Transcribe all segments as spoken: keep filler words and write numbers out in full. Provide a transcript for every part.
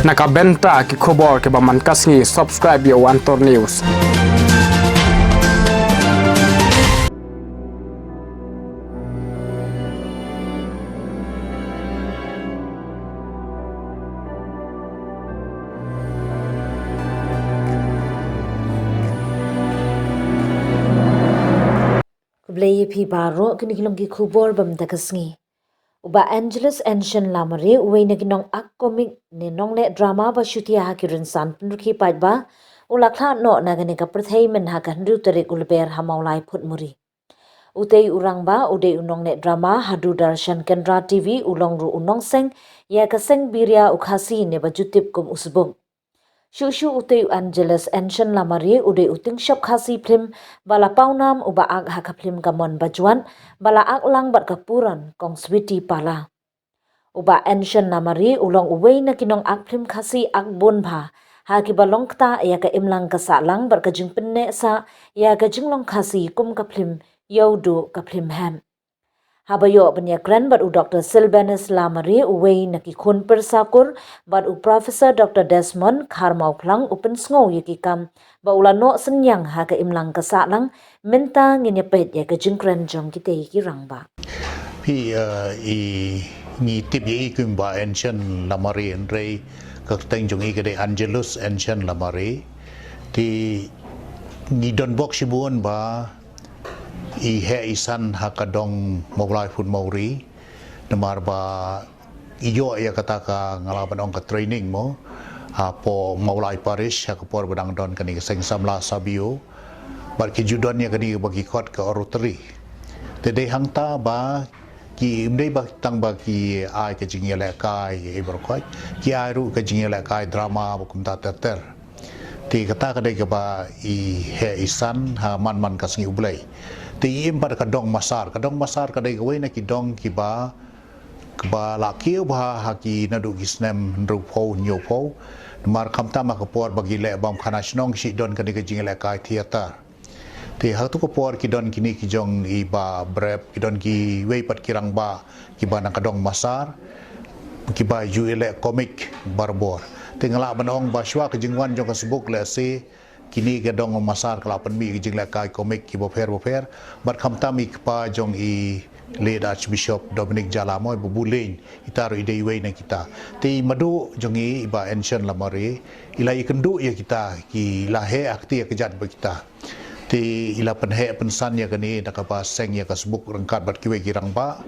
Na ka bynta ki khubor kiba man ka sngi, subscribe ïa u Antor News. Khublei ïa phi baroh, kine ki long ki khubor ba mynta ka sngi. U Bah Angelus Enshon Lamare, uwei na ki nongak komik ne nongleh drama ba shutia ha ki rynsan pynrkhie paidbah, u la khlad noh na kane ka pyrthei mynha ka hynriew tarik u Lber ha Mawlai Phutmuri. Utei u rangbah u dei u nongleh drama ha Doordarshan Kendra T V, u long ruh u nongseng ïa ka seng Biria u Khasi ne ba ju tip kum u Sbuk. Shuh shuh utei u Angelus Enshon Lamare u dei u tyngshop Khasi phlim ba la pawnam, uba ak ha ka phlim Ka Mon Bajwat ba la ak lang bad ka Puran Kong Sweety Pala. U Bah Enshon Lamare u long uwei na ki nongak phlim Khasi ak bun bha, ha kiba long ktah ïa ka imlang ka sahlang bad ka jingpynneh sah ïa ka jinglong Khasi kum ka phlim Ïew Duh ka phlim Hep. Haba ïoh ban ïakren bad u Doktor Sylvanus Lamare, uwei na ki khun pyrsa kur, bad u Professor Doktor Desmond Kharmawphlang, u pynsngew ïa ki kam ba u la noh synñiang ha ka imlang ka sahlang. Mynta ngin ïa peit ïa ka jingkren jong kitei ki rangbah. Phi, eh, i, ngi tip ïa i kum Bah Enshon Lamare, hynrei ka kyrteng jong i ka dei Angelus Enshon Lamare. Te ngi don bok shibun ba i heh i san ha ka dong Mawlai Phutmuri, namar ba i ïoh ïa kata ka, nga lah ban ong, ka training mo, hapoh Mawlai Parish ha ka por ba dang don kane ka seng samla Sabio. Bad ki ju don ïa kane ba ki khot ka oratory. Te dei hangta ba ki, ym dei ba tang ba ki ai ka jingïalehkai ïa i baroh khoit, ki ai ruh ka jingïalehkai drama ba kumta ter ter. Te kata ka dei kaba i heh i san ha man man ka sngi U Blei. Te i im pat ka dong Masar, ka dong Masar ka dei kawei na ki dong kiba, kaba la kiew bha ha ki naduh ki snem hynriewphew hynñiewphew. Namar khamtam ha ka por ba ki leh bam khana shnong ki shu don kane ka jingïalehkai theater. Te ha tu ka por ki don kine ki jong i Bah Brep, ki don kiwei pat ki rangbah kiba na ka dong Masar, kiba ju ïaleh komik barabor. Te nga lah ban ong ba shuwa ka jingwan jong ka Sbuk lehse kine ka dong Masar ka la pynmih ka jinglehkai komik kiba pher ba pher. Bad khamtam i kpa jong i late Archbishop Dominic Jalamo, i ba buh lane, ita ruh i dei iwei na kita. Te i Madu jong i, i Bah Enshon Lamare, i la ïakynduh ïa kita, ki la heh ha kti ïa ka jait ba kita. Te i la pynheh pynsan ïa kane da kaba seng ïa ka Sbuk ryngkat bad kiwei ki rangbah.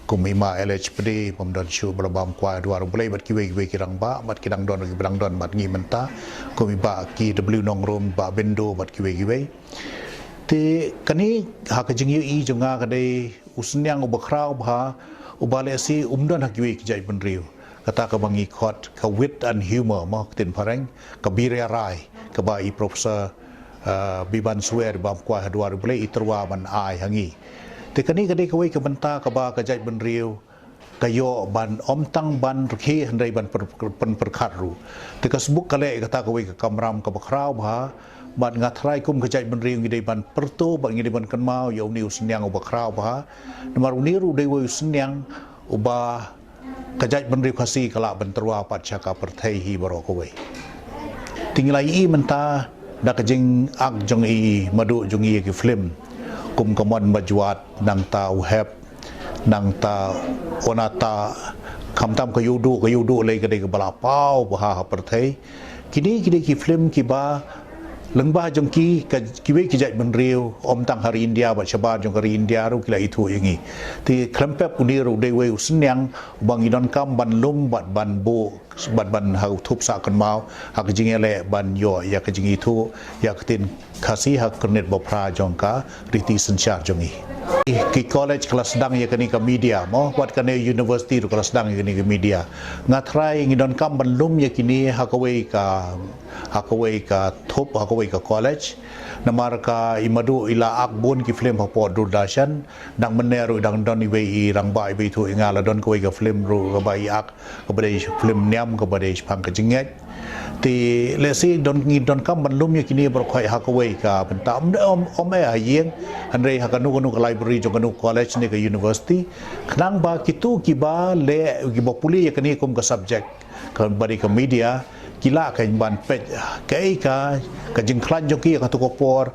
Kum i Ma L H Pde, bym don shuh ba la bam kwai ha duar U Blei, bad kiwei kiwei ki rangbah, bad ki dang don, ki ba dang don bad ngi mynta. Kum i Bah K W Nongrum, Bah Bindo, bad kiwei kiwei. Te kane ha ka jingïohi jong nga ka dei u synñiang uba khraw bha, uba lehse um don ha kiwei ki jaitbynriew. Kata kaba ngi khot ka wit and humor, mo, ka ktien phareng, ka biria rai, kaba i Professor, uh, Biban Swer, bam kwai ha duar U Blei, i tyrwa ban ai ha ngi. Te kane ka dei kawei ka bynta kaba ka jaitbynriew ka ïoh ban ym tang ban rkhie hynrei ban pyr-, pyr-, pynpyrkhat ruh. Te ka Sbuk ka leh ïa kata kawei ka kamram kaba khraw bha, bad nga tharai kum ka jaitbynriew ngi dei ban pyrto, bad ngi dei ban kynmaw ïa une u synñiang uba khraw bha. Namar une ruh u dei uwei u synñiang uba ka jaitbynriew Khasi ka lah ban tyrwa pat sha ka pyrthei hi baroh kawei. Te ngi la ïohi mynta da ka jingak jong i Madu jong i ïa ki film kum Ka Mon Bajwat, nangta U Hep, nangta Onata, khamtam Ka Ïew Duh, Ka Ïew Duh lei ka dei kaba la paw bha ha pyrthei. Kine ki dei ki film kiba lyngba jong ki, ka, kiwei ki jaitbynriew, ym tang ha ri India bad shabar jong ka ri India ruh ki la ithuh ïa ngi. Te khlem pep une ruh u dei uwei u synñiang uba ngi donkam ban lum bad ban buh bad ban ha u thup sah kynmaw ha ka jingïaleh ban ïoh ïa ka jingithuh ïa ka ktien Khasi ha ka kyrnit ba phra jong ka riti synshar jong ngi. Ki college ka la sdang ïa kane ka media, mo, bad kane university ruh ka la sdang ïa kane ka media. Nga tharai ngi donkam ban lum ïa kine ha kawei ka, ha kawei ka thup, ha kawei ka college. Namar ka i Madu i la ak bun ki film hapoh Doordarshan. Dang mynne ruh dang don iwei i rangbah iba ithuh ïa nga, la don kawei ka film ruh kaba i ak, kaba dei film niam, kaba dei shaphang ka jingngeit. Te lehse don ngi donkam ban lum ïa kine baroh khoit ha kawei ka bynta, ym, ym, ym eh ha ïing, hynrei ha kano kano ka library jong kano college ne ka university, khnang ba kito kiba leh, kiba pule ïa kane kum ka subject, ka bad ka media, ki lah kan ban peit kaei ka, ka jingkhlaiñ jong ki ïa kato ka por,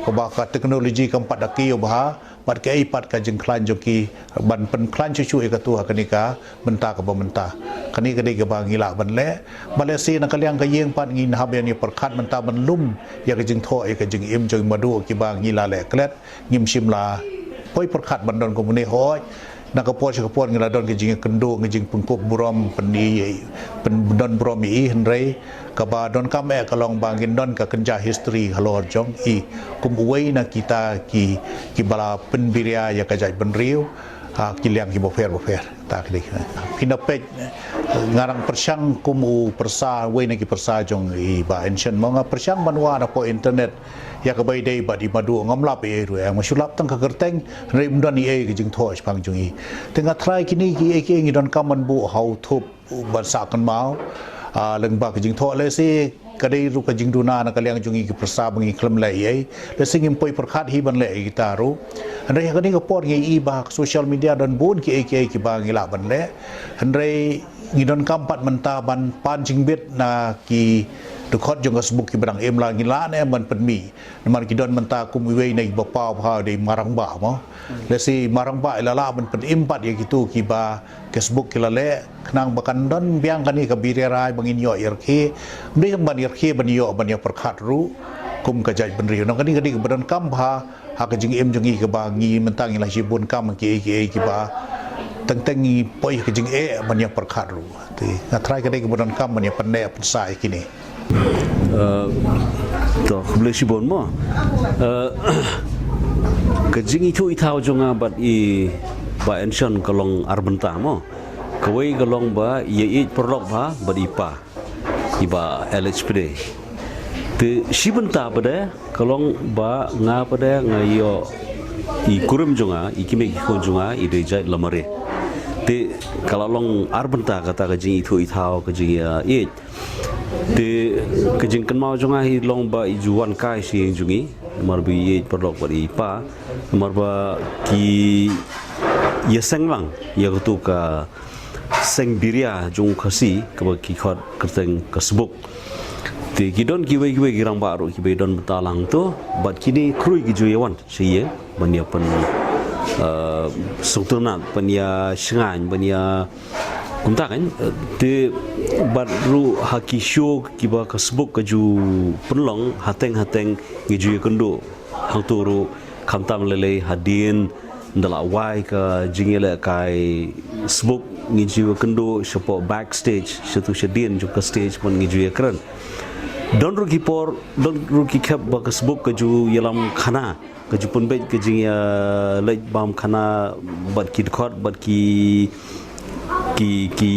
kaba ka technology kam pat da kiew bha, bad kaei pat ka jingkhlaiñ jong ki ban pynkhlaiñ shuh shuh ïa kato ha kane ka bynta kaba mynta. Kane ka dei kaba ngi lah ban leh. Bad lehse na ka liang ka ïing pat ngin hap ïa pyrkhat mynta ban lum ïa ka jingthoh ïa ka jingim jong i madu kiba ngi la leh klet, ngim shym la poi pyrkhat ban don kumne, hooid. Na ka por sha ka por ngi la don ka jingïakynduh, ka jingpynkup burom, pyn-i, pyn-, don burom ïa i, hynrei kaba donkam eh ka long ba ngin don ka kynja history halor jong i kum uwei na kita ki, kiba la pynbiria ïa ka jaitbynriew ha ki liang kiba pher ba pher. Ta ka dei. Phin da peit, nga dang pyrshang kum u pyrsa, uwei na ki pyrsa jong i Bah Enshon mo, nga pyrshang ban wad hapoh internet ïa kaba ïadei bad i madu, ngam lap ei ei ruh, nga shu lap tang ka kyrteng, hynrei ym don ei ei ka jingthoh shaphang jong i. Te nga tharai kine kiei kiei ngi donkam ban buh ha u thup ban sah kynmaw, ah, lyngba ka jingthoh. Lehse ka dei ruh ka jingduna na ka liang jong ngi ki pyrsa ba ngi khlem leh ei ei. Lehse ngim poi pyrkhat hi ban leh ïa kita ruh. Hynrei ha kane ka por ngi ïohi ba ha ka social media don bun kiei kiei kiba ngi lah ban leh. Hynrei ngi donkam pat mynta ban pan jingbit na ki dkhot jong ka sbook kiba dang im, la ngi lah ne em ban pynmih. Namar ki don mynta kum iwei na kiba paw bha dei i Marangbah mo. Lehse i Marangbah i la lah ban pynim pat ïa kito kiba ka sbook ki la leh, khnang ba kan don biang kane ka biriarai ba ngin ïoh ïarkhie. Ym dei tang ban ïarkhie, ban ïoh ban ïapyrkhat ruh kum ka jaitbynriew. Nang kane ka dei kaba donkam bha ha ka jingim jong ngi kaba ngi mynta ngi la shibun kam kiei kiei kiba teng teng ngi poi ha ka jingeh ban ïapyrkhat ruh. Te nga tharai ka dei kaba donkam ban ïapynneh pynsah ïa kine. Eh, to, khublei shibun mo. Eh, ka jingithuh ithaw jong nga bad i Bah Enshon ka long ar bynta mo. Kawei ka long ba ïa ïeit paralok bha bad i pa, i Bah L H Pde. Te shi bynta pat de ka long ba nga pat de nga ïoh i kurim jong nga, i kmie ki khun jong nga i dei jait Lamare. Te ka la long ar bynta kata ka jingithuh ithaw, ka jingïa ïeit. Te ka jingkynmaw jong nga hi long ba i ju wan kai sha ïing jong ngi, namar ba i ïeit paralok bad i pa, namar ba ki ïaseng lang ïa katu ka seng biria jong u Khasi kaba ki khot kyrteng ka sbook. Te ki don kiwei kiwei ki rangbah ruh kiba don bynta lang to, bad kine khrui ki ju ïa wan sha ïing ban ïa pyn, eh, sngewtynnat, ban ïa shngaiñ, ban ïa kumta kan, eh, te bad ruh ha ki show kiba ka sbook ka ju pynlong hateng hateng ngi ju ïakynduh hangto ruh, khamtam lei lei hadien da la wai ka jingïalehkai sbook ngi ju ïakynduh shapoh backstage, shatu shadien jong ka stage ban ngi ju ïakren. Don ruh ki por, don ruh ki khep ba ka sbook ka ju ïalam khana, ka ju pynbeit ka jingïaleit bam khana bad ki dkhot, bad ki, ki, ki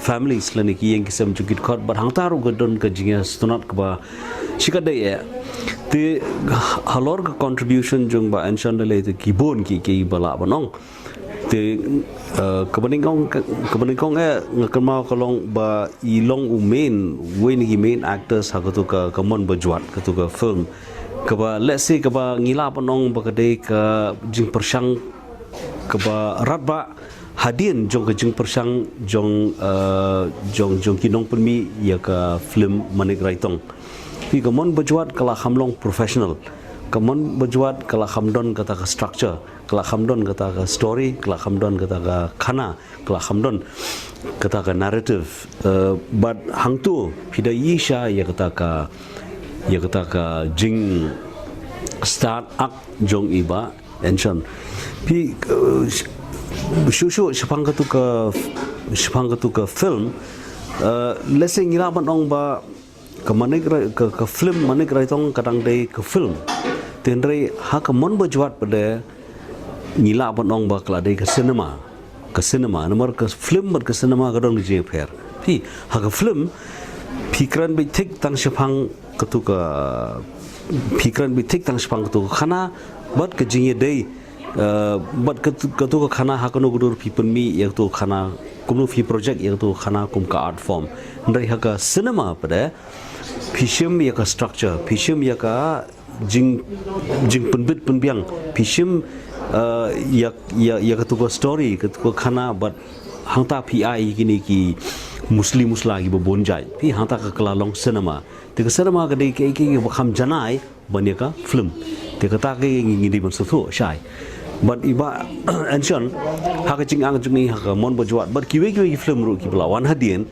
families lane ki ïing ki sem jong ki dkhot, bad hangta ruh ka don ka jingïasngewtynnat kaba shikatdei eh. Te halor ka contribution jong Bah Enshon lei lei te ki bun ki, kiba lah ban ong. Te, eh, kaba nyngkong, kaba nyngkong eh nga kynmaw ka long ba i long u main, uwei na ki main actors ha katu ka, ka Mon Bajwat, katu ka film. Kaba lehse kaba ngi lah ban ong ba ka dei ka jingpyrshang kaba radbah hadien jong ka jingpyrshang jong, eh, jong, jong ki nongpynmih ïa ka film Manik Raitong. Phi, ka Mon Bajwat ka la kham long professional. Ka Mon Bajwat ka la kham don kata ka structure, ka la kham don kata ka story, ka la kham don kata ka khana, ka la kham don kata ka narrative. Eh, bad hangto phi da ïohi sha ïa kata ka, ïa kata ka jing start up jong i Bah Enshon. Phi, eh, shu, shu, shaphang katu ka, shaphang katu ka film, eh, lehse ngi lah ban ong ba ka Manik Rai-, ka, ka film Manik Raitong ka dang dei ka film. Te hynrei ha ka Mon Bajwat pat de ngi lah ban ong ba ka la dei ka cinema. Ka cinema, namar ka film bad ka cinema ka don ka jingïapher. Phi, ha ka film phi kren beit thik tang shaphang katu ka, phi kren beit thik tang shaphang katu ka khana bad ka jingïadei, eh, bad katu, katu ka khana ha kano ka dur phi pynmih ïa katu ka khana kumno phi project ïa katu khana kum ka art form. Hynrei ha ka cinema pat de phi shim ïa ka structure, phi shim ïa ka jing jingpynbit pynbiang, phi shim uh, ïa ïa ïa katu ka story, katu ka khana, bad hangta phi ai kine ki musli musla kiba bun jait. Phi hangta ka kylla long cinema. Te ka cinema ka dei ka, ka, ka ba kham janai ban ïa ka film. Te kata ka ngi dei ban sngewthuh shai. Bad i Bah Anson, ha ka jingangnud jong i ha ka mon ba jwat bad kiwei kiwei ki film ruh kiba la wan hadien,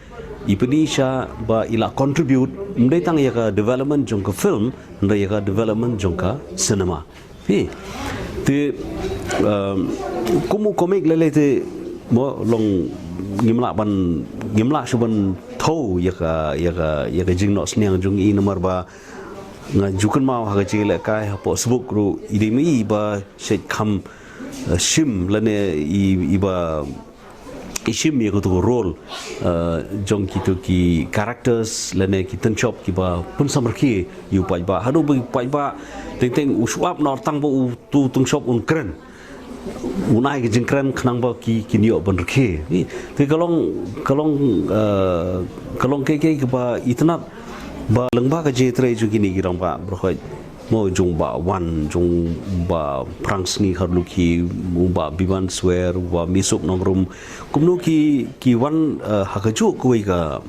i pyni sha ba i la contribute, ym dei tang ïa ka development jong ka film, hynrei ïa ka development jong ka cinema. Phi. Te um, kum u comic lei lei te mo long ngim lah ban, ngim lah shuh ban thew ïa ka, ïa ka, ïa ka jingnoh sniang jong i namar ba nga ju kynmaw ha ka jingïalehkai hapoh sbuk ruh i dei ma i ba shet kham uh, shim lane i, i ba i shim ïa katu ka role uh, jong kitu ki characters lane ki tynshop kiba pynsamrkhie ïa u paidbah. Haduh ba u paidbah teng teng u shu ap noh tang ba utu u tynshop un kren, un ai ka jingkren khnang ba ki, kin ïoh ban rkhie. Te ka long, ka long uh, ka long kaei kaei kaba itynnad ba lyngba ka jingïatrei jong kine ki rangbah baroh, mo jong u Bah Wan, jong u Bah Prangsngi Kharlukhi, u Bah Biban Swer, u Bah Misuk Nongrum, kumno ki, ki wan uh, ha kajuh kawei ka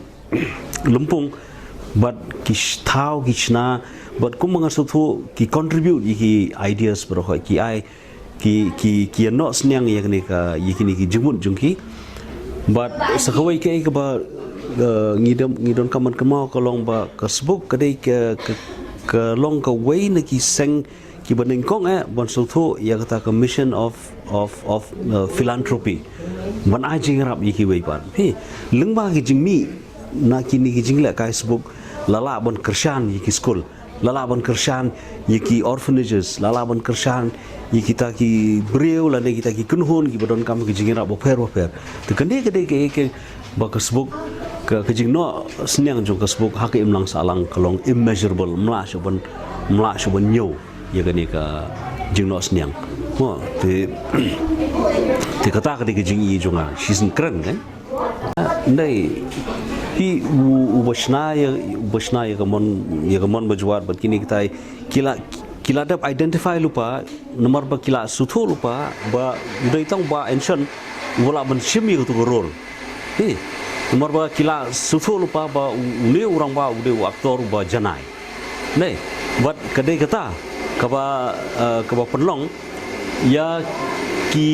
lympung bad ki sh- thaw ki shna, bad kumba nga sngewthuh ki contribute ïa ki ideas baroh, ki ai ki, ki, ki ïa noh sniang ïa kane ka, ïa kine ki jingmut jong ki. Bad sa kawei kaei kaba uh, ngi dam, ngi donkam ban kynmaw ka long ba ka sbuk ka dei ka, ka, ka long kawei na ki seng kiba nyngkong eh ban sngewthuh ïa kata ka mission of, of, of uh, philanthropy, ban ai jingïarap ïa kiwei pat. Phi, lyngba ki jingmih na kine ki jinglehkai sbuk, la lah ban kyrshan ïa ki skul, la lah ban kyrshan ïa ki orphanages, la lah ban kyrshan ïa kita ki briew lane kita ki kynhun kiba donkam ki jingïarap bapher bapher. Te kane ka dei kaei kaei ba ka sbuk, ka, ka jingnoh sniang jong ka sbuk ha ka imlang sahlang ka long immeasurable, ym lah shuh ban, ym lah shuh ban ñiew ïa kane ka jingnoh sniang. Mo, te, te kata ka dei ka jingïohi jong nga, shisien kren kan. Ndai, phi u, uba shna ïa, uba shna ïa ka mon, ïa ka mon ba jwat bad kine kitai, ki la, ki la dep identify lypa, namar ba ki la sngewthuh lypa ba u dei tang u Bah Anson uba lah ban shim ïa katu ka role. Phi, namar ba ki la sngewthuh lypa ba u, une u rangbah u dei u actor uba janai. Ne, bad ka dei kata kaba, uh, kaba pynlong ïa ki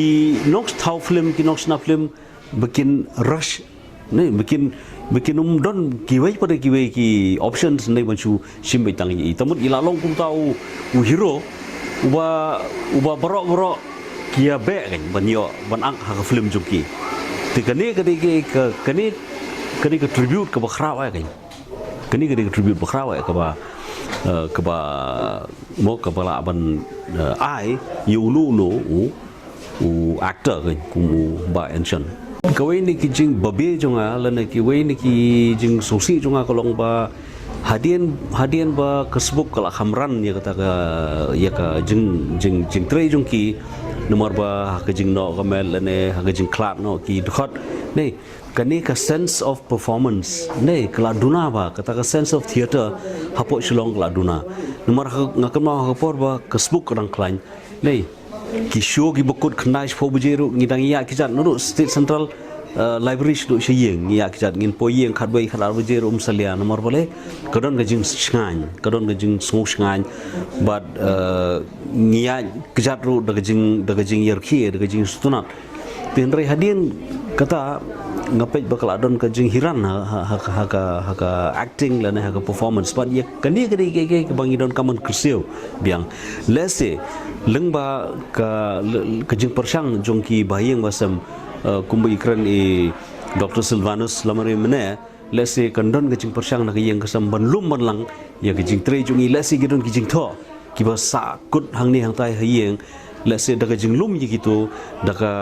nongthaw film, ki nongshna film ba kin rush, ne, ba kin, ba kin ym don kiwei pat de kiwei ki options ne ban shu shim beit tang ïa i. Te mut i la long kumta u, u hero uba, uba baroh baroh ki ïa beh kan ban ïoh ban act ha ka film jong ki. Te kane ka dei ka, ka, kane ka dei ka tribute kaba khraw eh kan. Kane ka dei ka tribute ba khraw eh kaba, uh, kaba mo kaba lah ban uh, ai ïa uno uno u, u actor kan kum u Bah Anson. Kawei na ki jingbabe jong nga lane kawei na ki jingsngewsih jong nga ka long ba hadien, hadien ba ka sbuk ka la kham ran ïa kata ka, ïa ka jing, jing, jingtrei jong ki, namar ba ha ka jingnoh ka met lane ha ka jingkhlad noh ki dkhot. Ne, kane ka sense of performance ne ka la duna ba, kata ka sense of theatre hapoh Shillong ka la duna. Namar ha, nga kynmaw ha ka por ba ka sbuk ka dang khlaiñ, ne ki show kiba kut khyndai shiphew baje ruh ngi dang ïaid kjat, naduh State Central uh, Library shaduh sha ïing ngi ïaid kjat, ngin poi ïing khatwei khatar baje ruh ym salia, namar balei? Ka don ka jingshngaiñ, ka don ka jingsngew shngaiñ bad uh, ngi ïaid kjat ruh da ka jing, da ka jingïarkhie, da ka jingsngewtynnat. Te hynrei hadien kata nga peit ba ka la don ka jinghiran ha, ha, ha, ha ka, ha ka acting lane ha ka performance. Bad ïa kane ka dei kaei kaei kaba ngi donkam ban kyrsiew biang. Lehse lyngba ka, ka jingpyrshang jong ki bahaïing bahasem, uh, kumba i kren i Doctor Silvanus Lamare mynne, lehse kan don ka jingpyrshang na ka ïing ka sem ban lum ban lang ïa ka jingtrei jong i, lehse ki don ki jingthoh kiba sah kut hangne hangtai ha ïing, lehse da ka jinglum ïa kito, da ka,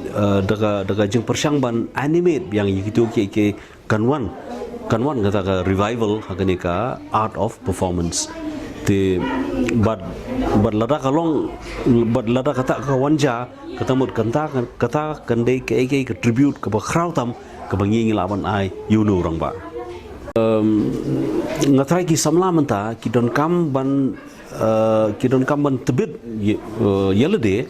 eh, da ka, da ka jingpyrshang ban animate biang ïa kito kiei kiei kan wan, kan wan kata ka revival ha kane ka art of performance. Te bad bad lada ka long bad lada kata ka wan ja, kata mut kata kata kan dei kaei kaei ka tribute kaba khraw tam kaba ngi ngi lah ban ai ïa uno u rangbah. Em, nga trai ki samla mynta ki donkam ban, eh, ki donkam ban tbit ïa, eh, ïa lade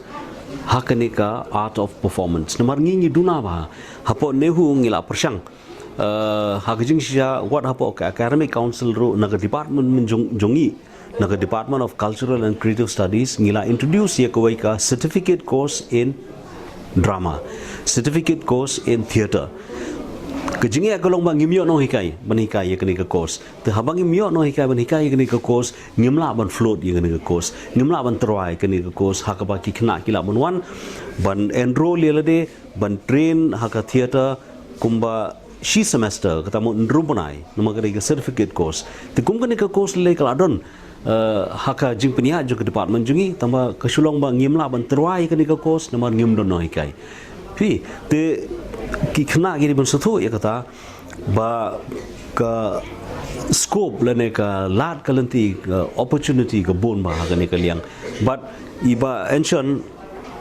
ha kane ka art of performance. Namar ngi ngi duna ba hapoh NEHU ngi la pyrshang, eh, ha ka jingshisha wat hapoh ka academic council ruh na ka department mynjong jong ngi, na ka Department of Cultural and Creative Studies, ngi la introduce ïa kawei ka certificate course in drama, certificate course in theatre. Ka jingeh ka long ba ngim ïoh nonghikai ban hikai ïa kane ka course. Te haba ngim ïoh nonghikai ban hikai ïa kane ka course, ngim lah ban float ïa kane ka course, ngim lah ban tyrwa ïa kane ka course, ha kaba ki khynnah ki lah ban wan ban enroll ïa lade ban train ha ka theatre kumba shi semester, kata mut hynriew bnai, namar ka dei ka certificate course. Te kum kane ka course lei ka la don, eh, ha ka jingpynïaid jong ka department jong ngi, tangba ka shu long ba ngim lah ban tyrwa ïa kane ka course namar ngim don nonghikai. Phi, te ki khynnah ki dei ban sngewthuh ïa kata ba ka scope lane ka lad ka lynti, ka opportunity ka bun bha ha kane ka liang. Bad i Bah Enshon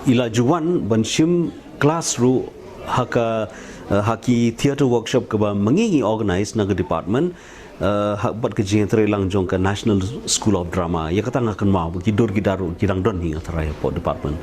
i la ju wan ban shim class ruh ha ka, eh, ha ki theatre workshop kaba ma ngi ngi organize na ka department, eh, ha bad ka jingïatreilang jong ka National School of Drama. Ïa kata nga kynmaw ba ki dur ki dar ruh ki dang don hi, nga trai, hapoh department.